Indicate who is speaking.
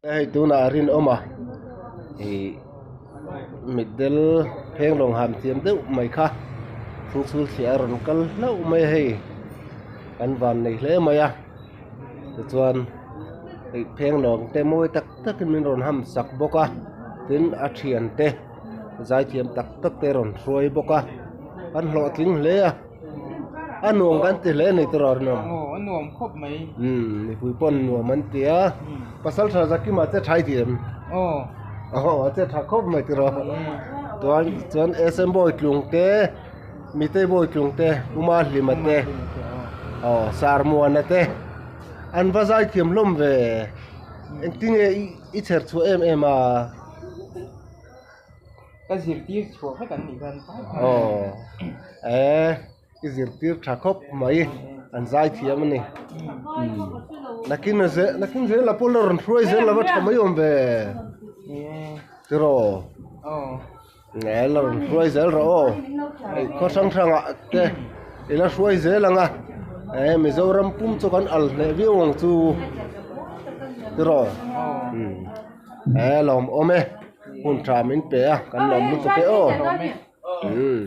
Speaker 1: Hei tunah a rinawm a ih mitdel phenglawng ham thiam deuh mai kha thingchhul thliah a rawn kal hlauh mai a hei an van nei hle mai a tichuan ih phenglawng te mawi tak takin min rawn ham sak bawk a tin a thiante zaithiam tak tak te rawn hruai bawk a an hlawhtling hle a. A nuam kan ti hle a ni tawh rinawm.
Speaker 2: Aw a nuam khawp mai.
Speaker 1: Umm mipui pawn nuam an ti a. Pasal tha Zakima che tha i ti em?
Speaker 2: Aw.
Speaker 1: Aw a che tha khawp mai tiraw. Chuan chuan SM Bawi tlung te Mitei Bawi tlung te Uma Hlima te aw Sarmuana te an va zai thiam hlawm ve. Engtinge i chher chhuah em em a?
Speaker 2: Ka zirtir chhuah vek an nih khan
Speaker 1: Aw eh i zirtir tha khawp mai an zai thiam a ni nakin zel nakin zel a pawn a rawn hruai zel lova tha mai awm ve tiraw nge la rawn hruai zel rawh aw hei khaw hrang hrang ah te i la hruai zel ang a eh Mizoram pum chu kan al hneh viau ang chu tiraw eh lawmawm e. Hun tha min pe a, kan lawm lutuk e aw. Umm.